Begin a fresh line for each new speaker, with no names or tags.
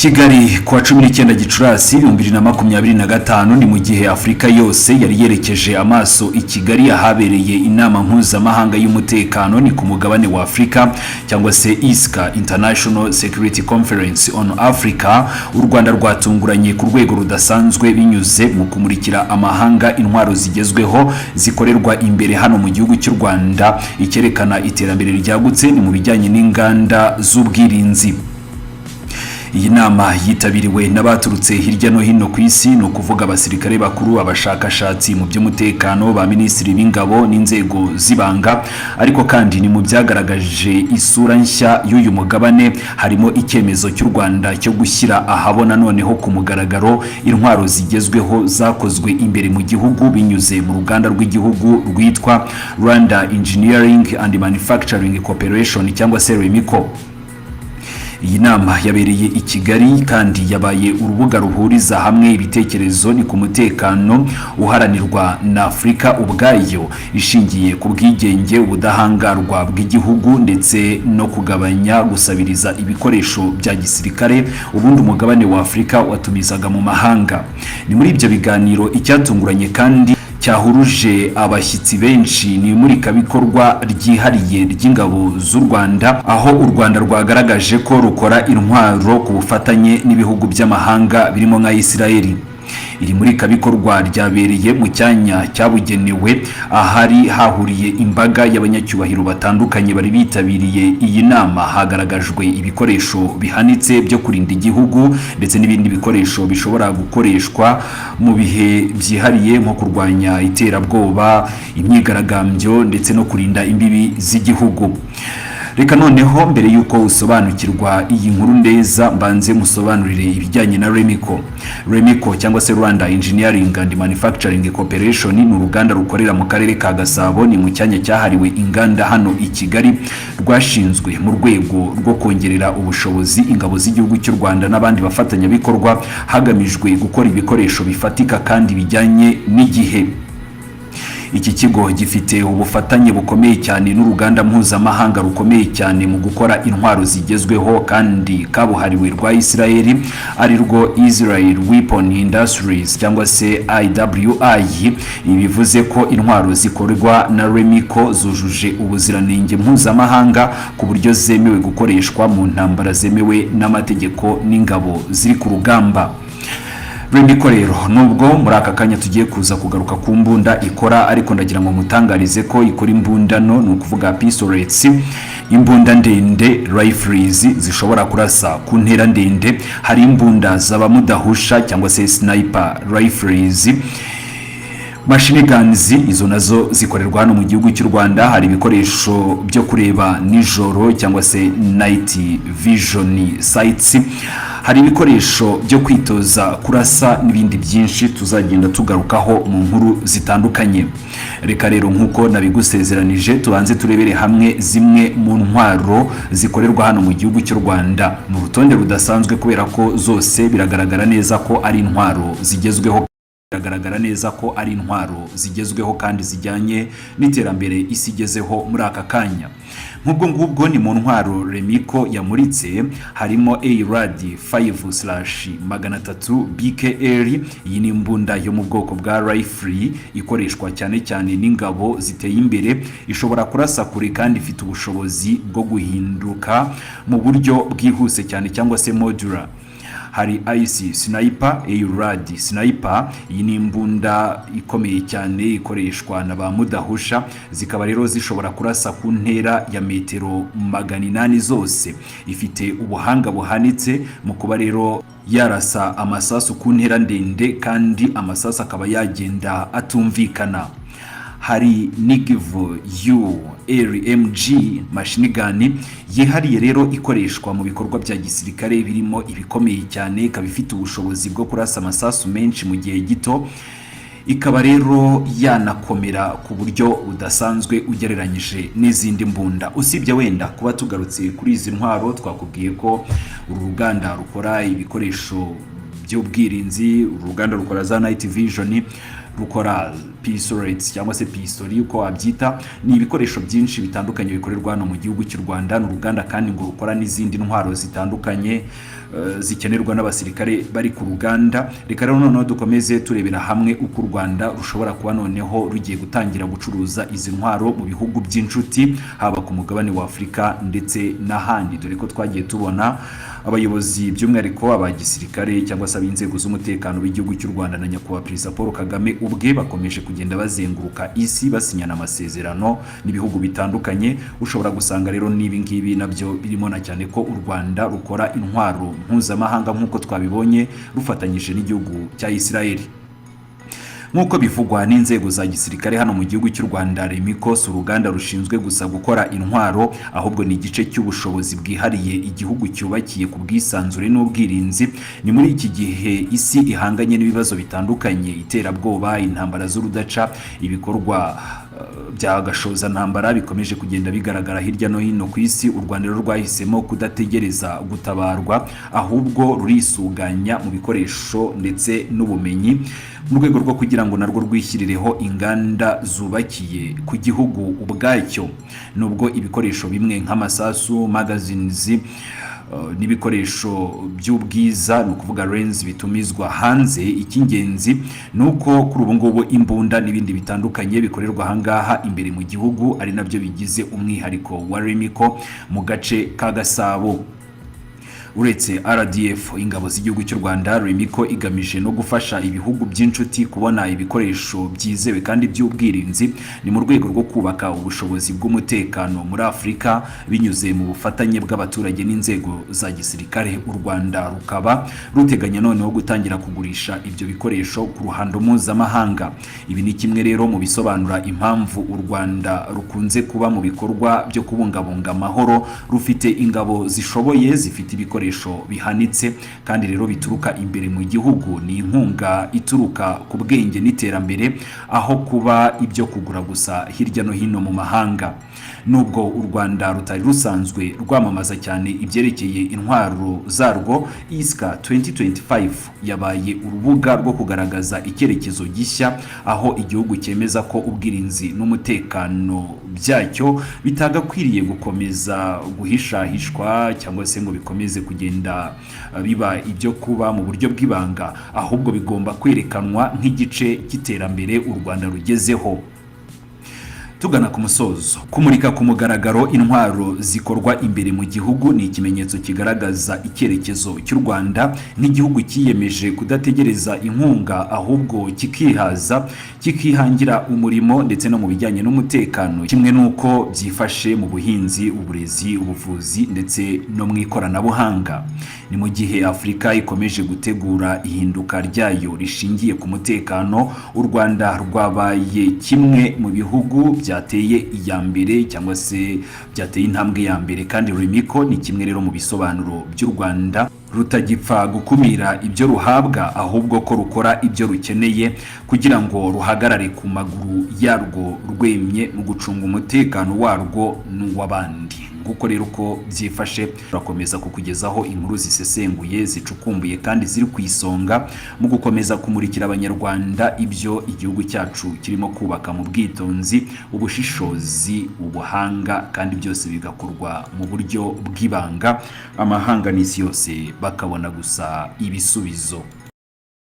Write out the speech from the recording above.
Kigali, kuwa 19 Gicurasi 2025. Ni mu gihe Afurika yose yari yerekeje amaso i Kigali ahabereye inama mpuzamahanga y'umutekano ni ku mugabane wa Afurika, cyangwa se ISCA, International Security Conference on Africa, u Rwanda rwatunguranye ku rwego rudasanzwe binyuze mu kumurikira amahanga intwaro zigezweho zikorerwa imbere hano mu gihugu cy'u Rwanda, icyerekana iterambere ryagutse ni mu bijyanye n'inganda z'ubwirinzi. Iyi nama yitabiriwe n'abaturutse hirya no hino ku isi, ni ukuvuga abasirikare bakuru, abashakashatsi mu by'umutekano, ba minisitiri b'ingabo n'inzego z'ibanga. Ariko kandi ni mu byagaragaje isura nshya y'uyu mugabane harimo icyemezo cy'u Rwanda cyo gushyira ahabona noneho ku mugaragaro intwaro zigezweho zakozwe imbere mu gihugu binyuze mu ruganda rw'igihugu rwitwa Rwanda Engineering and Manufacturing Corporation, cyangwa se REMICO. Iyi nama yabereye i Kigali kandi yabaye urubuga ruhuriza hamwe ibitekerezo ni ku mutekano uharanirwa na Afurika ubwayo, ishingiye ku bwigenge, ubudahangarwa bw'igihugu ndetse no kugabanya gusabiriza ibikoresho bya gisirikare ubundi umugabane wa Afurika watumizaga mu mahanga. Ni muri ibyo biganiro, icyatunguranye kandi cyahuruje abashyitsi benshi ni imurikabikorwa ryihariye ry'ingabo z'u Rwanda, aho u Rwanda rwagaragaje ko rukora intwaro ku bufatanye n'ibihugu by'amahanga birimo nka Isirayeli. Iri murikabikorwa ryabereye mu cyanya cyabugenewe ahari hahuriye imbaga y'abanyacyubahiro batandukanye bari bitabiriye iyi nama. Hagaragajwe ibikoresho bihanitse byo kurinda igihugu ndetse n'ibindi bikoresho bishobora gukoreshwa mu bihe byihariye nko kurwanya iterabwoba, imyigaragambyo ndetse no kurinda imbibi z'igihugu. Reka noneho mbere y'uko usobanukirwa iyi nkuru neza, mbanze musobanurire ibijyanye na REMICO. REMICO, cyangwa se Rwanda Engineering and Manufacturing Corporation, ni uruganda rukorera mu karere ka Gasabo, ni mu cyanya cyahariwe inganda hano i Kigali. Rwashinzwe mu rwego rwo kongerera ubushobozi ingabo z'igihugu cy'u Rwanda n'abandi bafatanyabikorwa, hagamijwe gukora ibikoresho bifatika kandi bijyanye n'igihe. Iki kigo gifite ubufatanye bukomeye cyane n'uruganda mpuzamahanga rukomeye cyane mu gukora intwaro zigezweho kandi kabuhariwe rwa Israel, ari rwo Israel Weapon Industries, cyangwa se IWI. Ibi bivuze ko intwaro zikorwa na REMICO zujuje ubuziranenge mpuzamahanga, ku buryo zemewe gukoreshwa mu ntambara zemewe n'amategeko n'ingabo ziri ku rugamba. REMICO rero, nubwo muri aka kanya tugiye kuza kugaruka ku mbunda ikora, ariko ndagira ngo mutangarize ko ikora imbundano, ni ukuvuga pistolets, imbunda ndende, rifles zishobora kurasa ku ntera ndende. Hari imbunda z'abamudahusha, cyangwa se sniper rifles, machine guns, izo nazo zikorerwa hano mu gihugu cy'u Rwanda. Hari ibikoresho byo kureba nijoro, cyangwa se night vision sights. Hari ibikoresho byo kwitoza kurasa n'ibindi byinshi tuzagenda tugarukaho mu nkuru zitandukanye. Reka rero, nk'uko nabigusezeranije, tubanze turebere hamwe zimwe mu ntwaro zikorerwa hano mu gihugu cy'u Rwanda. Ni urutonde rudasanzwe kubera ko zose biragaragara neza ko ari intwaro zigezweho, biragaragara neza ko ari intwaro zigezweho kandi zijyanye n'iterambere isi igezeho muri aka kanya. Nk'ubwo ngubwo ni mu ntwaro REMICO yamuritse harimo ARAD 5/300 BKR. Iyi ni imbunda yo mu bwoko bwa rifle ikoreshwa cyane cyane n'ingabo ziteye imbere. Ishobora kurasa kure kandi ifite ubushobozi bwo guhinduka mu buryo bwihuse cyane, cyangwa se modular. Hari IC Sniper, ARAD Sniper. Iyi ni imbunda ikomeye cyane ikoreshwa na ba mudahusha, zikaba rero zishobora kurasa ku ntera ya metero 800 zose. Ifite ubuhanga buhanitse mu kuba rero yarasa amasasu ku ntera ndende kandi amasasu akaba yagenda atumvikana. Hari Negev U LMG machine gun yihariye rero ikoreshwa mu bikorwa bya gisirikare birimo ibikomeye cyane, ikaba ifite ubushobozi bwo kurasa amasasu menshi mu gihe gito, ikaba rero yanakomera ku buryo budasanzwe ugereranyije n'izindi mbunda. Usibye wenda kuba tugarutse kuri izi ntwaro, twakubwiye ko uru ruganda rukora ibikoresho by'ubwirinzi, uru ruganda rukora za night vision, Rukora pistolets cyangwa se pistori uko wabyita. Ni ibikoresho byinshi bitandukanye bikorerwa hano mu gihugu cy'u Rwanda. Ni uruganda kandi ngo rukora n'izindi ntwaro zitandukanye zikenerwa n'abasirikare bari ku ruganda. Reka rero noneho dukomeze turebera hamwe uko u Rwanda rushobora kuba noneho rugiye gutangira gucuruza izi ntwaro mu bihugu by'inshuti, haba ku mugabane wa Afurika ndetse n'ahandi, dore ko twagiye tubona abayobozi, by'umwihariko aba gisirikare cyangwa se ab'inzego z'umutekano b'igihugu cy'u Rwanda na Nyakubahwa Perezida Paul Kagame ubwe, bakomeje kugenda bazenguruka isi basinyana amasezerano n'ibihugu bitandukanye. Ushobora gusanga rero n'ibi ngibi nabyo birimo, na cyane ko u Rwanda rukora intwaro mpuzamahanga nk'uko twabibonye rufatanyije n'igihugu cya Israel. Nk'uko bivugwa n'inzego za gisirikare hano mu gihugu cy'u Rwanda, Remco si uruganda rushinzwe gusa gukora intwaro, ahubwo ni igice cy'ubushobozi bwihariye igihugu cyubakiye ku bwisanzure n'ubwirinzi. Ni muri iki gihe isi ihanganye n'ibibazo bitandukanye: iterabwoba, intambara z'urudaca, ibikorwa bya gashozantambara bikomeje kugenda bigaragara hirya no hino ku isi. U Rwanda rero rwahisemo kudategereza gutabarwa, ahubwo rurisuganya mu bikoresho ndetse n'ubumenyi mu rwego rwo kugira ngo narwo rwishyirireho inganda zubakiye ku gihugu ubwacyo. Nubwo ibikoresho bimwe nk'amasasu, magazines n'ibikoresho by'ubwiza, ni ukuvuga lens, bitumizwa hanze, icy'ingenzi ni uko kuri ubu ngubu imbunda n'ibindi bitandukanye bikorerwa ahangaha imbere mu gihugu, ari nabyo bigize umwihariko wa Remco mu gace ka Gasabo. Uretse RDF, ingabo z'igihugu cy'u Rwanda, Remco igamije no gufasha ibihugu by'inshuti kubona ibikoresho byizewe kandi by'ubwirinzi. Ni mu rwego rwo kubaka ubushobozi bw'umutekano muri Afurika binyuze mu bufatanye bw'abaturage n'inzego za gisirikare. U Rwanda rukaba ruteganya noneho gutangira kugurisha ibyo bikoresho ku ruhando mpuzamahanga. Ibi ni kimwe rero mu bisobanura impamvu u Rwanda rukunze kuba mu bikorwa byo kubungabunga amahoro rufite ingabo zishoboye, zifite ibikoresho bihanitse kandi rero bituruka imbere mu gihugu. Ni inkunga ituruka ku bwenge n'iterambere, aho kuba ibyo kugura gusa hirya no hino mu mahanga. Nubwo u Rwanda rutari rusanzwe rwamamaza cyane ibyerekeye intwaro zarwo, ISCA 2025 yabaye urubuga rwo kugaragaza icyerekezo gishya, aho igihugu cyemeza ko ubwirinzi n'umutekano byacyo bitagakwiriye gukomeza guhishahishwa cyangwa se ngo bikomeze kugenda biba ibyo kuba mu buryo bw'ibanga, ahubwo bigomba kwerekanwa nk'igice cy'iterambere u Rwanda rugezeho. Tugana ku musozo, kumurika ku mugaragaro intwaro zikorwa imbere mu gihugu ni ikimenyetso kigaragaza icyerekezo cy'u Rwanda nk'igihugu cyiyemeje kudategereza inkunga, ahubwo kikihaza, kikihangira umurimo ndetse no mu bijyanye n'umutekano, kimwe n'uko byifashe mu buhinzi, uburezi, ubuvuzi ndetse no mu ikoranabuhanga. Ni mu gihe Afurika ikomeje gutegura ihinduka ryayo rishingiye ku mutekano, u Rwanda rwabaye kimwe mu bihugu byateye iya mbere cyangwa se byateye intambwe ya mbere. Kandi Remco ni kimwe rero mu bisobanuro by'u Rwanda rutagipfa gukumira ibyo ruhabwa, ahubwo ko rukora ibyo rukeneye kugira ngo ruhagarare ku maguru yarwo rwemye mu gucunga umutekano warwo n'uw'abandi. Nguko rero uko byifashe. Turakomeza kukugezaho inkuru zisesenguye, zicukumbuye kandi ziri ku isonga mu gukomeza kumurikira Abanyarwanda ibyo igihugu cyacu kirimo kubaka mu bwitonzi, ubushishozi, ubuhanga, kandi byose bigakorwa mu buryo bw'ibanga, amahanga n'isi yose bakabona gusa ibisubizo.